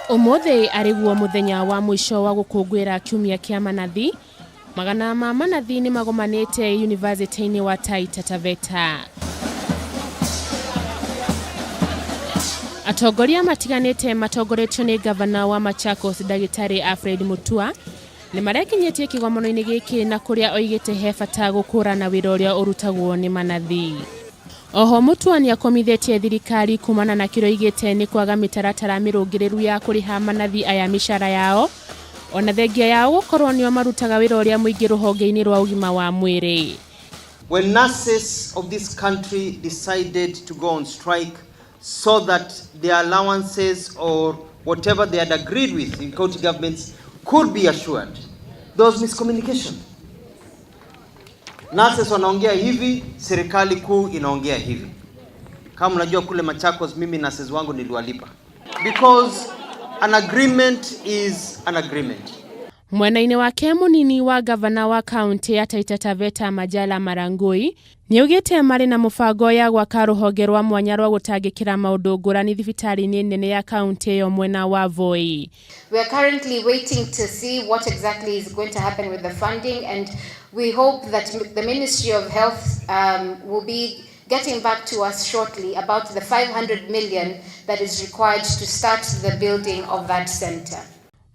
Ũmũthĩ arĩ guo mũthenya wa mũico wa gũkũngũĩra kiumia kĩa manathi, magana ma manathi nĩ magomanĩte yunivasĩtĩ-inĩ wa Taita Taveta. Atongoria matiganĩte matongoretio nĩ ngavana wa Machakos Ndagĩtarĩ Alfred Mutua nĩ marekinyĩtie kĩgomano-inĩ gĩkĩ na kũrĩa oigĩte he bata gũkũrana wĩra ũrĩa ũrutagwo nĩ manathi. Oho Mutua nĩakomithĩtie thirikari kumana na kĩrĩa oigĩte nĩ kwaga mĩtaratara mĩrũngĩrĩru ya kũrĩha manathi aya mĩcara yao ona thengia yao gũkorwo nĩo marutaga wĩra ũrĩa mũingĩ rũhonge-inĩ rwa ũgima wa mwĩrĩ. When nurses of this country decided to go on strike so that their allowances or whatever they had agreed with in county governments could be assured, there was miscommunication. Nurses wanaongea hivi, serikali kuu inaongea hivi. Kama mnajua kule Machakos, mimi nurses wangu niliwalipa because an agreement is an agreement. Mwena-inĩ wake mũnini wa gavana wa kaunti ya Taita Taveta Majala Marangui nĩaugĩte marĩ na mũbango ya gwaka rũhonge rwa mwanya rwa gũtangĩkĩra maũndũ ngũrani thibitarĩ-inĩ nene ya kaunti ĩyo mwena wa Voi. We are currently waiting to see what exactly is going to happen with the funding, and we hope that the Ministry of Health will be getting back to us shortly about the 500 million that is required to start the building of that center.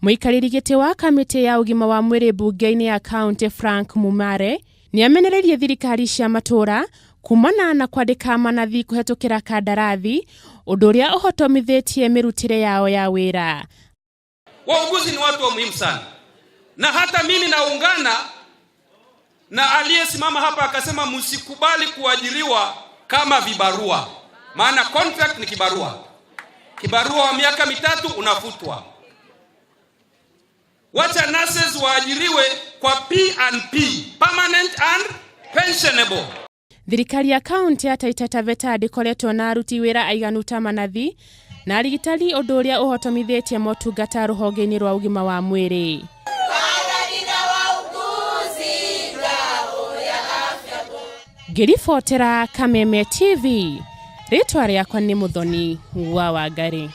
Mũikarĩri gĩtĩ wa kamĩtĩ ya ũgima wa mwĩrĩ mbunge-inĩ ya kaunti Frank Mumare nĩamenereirie thirikari cia matũra kumana na kwandĩka manathi kũhetũkĩra kandarathi ũndũ ũrĩa ũhotomithĩtie mĩrutĩre yao ya wĩra. Wauguzi ni watu wa muhimu sana, na hata mimi naungana na aliyesimama hapa akasema msikubali kuajiriwa kama vibarua, maana contract ni kibarua. Kibarua wa miaka 3 unafutwa. Wacha nurses waajiriwe kwa P&P, permanent and pensionable. Thirikari ya kaunti ya Taita Taveta ndĩkoretwo na aruti wĩra aiganu ta manathi na arigitani ũndũ ũrĩa ũhotomithĩtie motungata rũhonge-inĩ rwa ũgima wa mwĩrĩ. Ngĩribotera Kameme TV, rĩtwa rĩakwa nĩ Mũthoni wa Wangari.